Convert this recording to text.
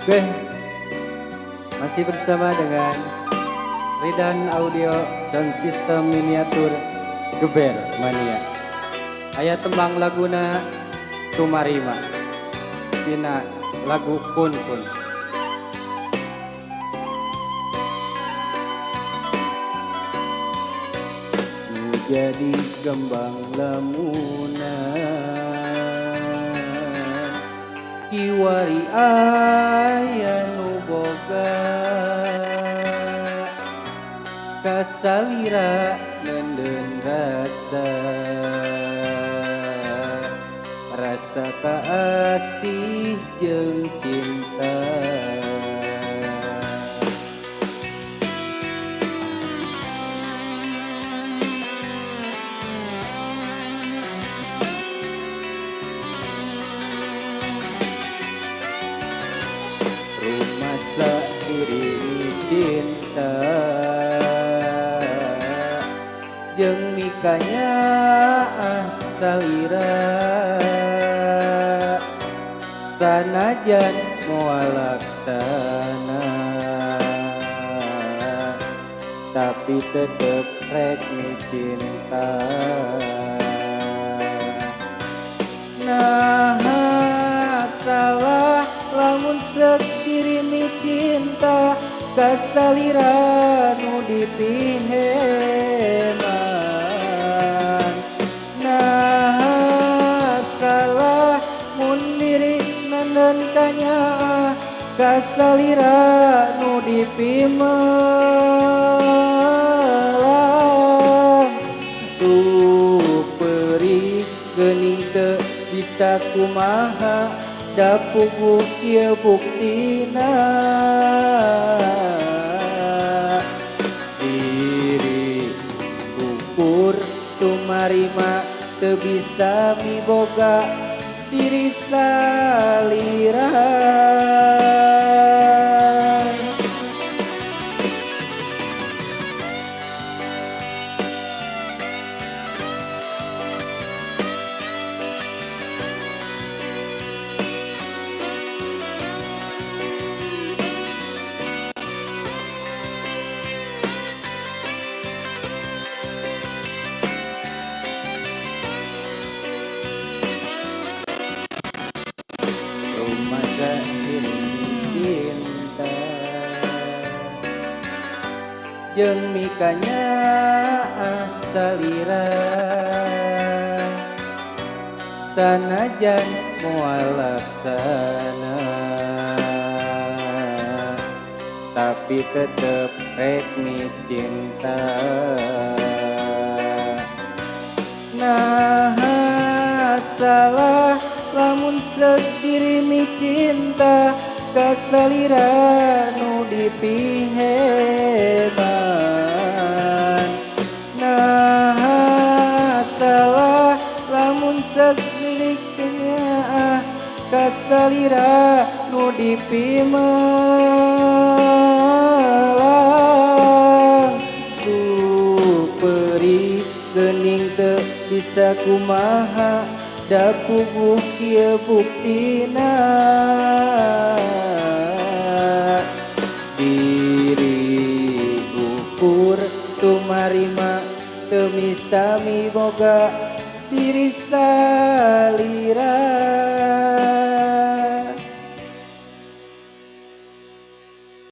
Oke, masih bersama dengan Ridan Audio Sound System Miniatur Geber Mania. Aya tembang laguna Tumarima tina lagu Kun Kun. Nu jadi gembang lamunan kiwari aya nu boga kasalira nenden rasa rasa kaasih jeung cinta. Rumasa diri cinta jeung mikanya salira sanajan moal laksana tapi tetep rek cinta. Nah salah lamun sek diri mi cinta kasalira nu dipiheman. Nah salah mun diri nenden kanyaah kasalira nu dipimelang. Duh perih geuning teu bisa kumaha da puguh ieu buktina. Diri ukur tumarima teu bisa miboga diri salira. Rumasa diri cinta jeung mikanya salira sanajan moal laksana tapi tetep rek cinta. Nah salah lamun sek diri mi cinta kasalira nu dipiheman. Nah salah lamun sek diri kanyaah kasalira nu dipimelang. Duh perih geuning teu bisa kumaha da puguh ieu buktina. Diri ukur tumarima teu bisa miboga diri salira.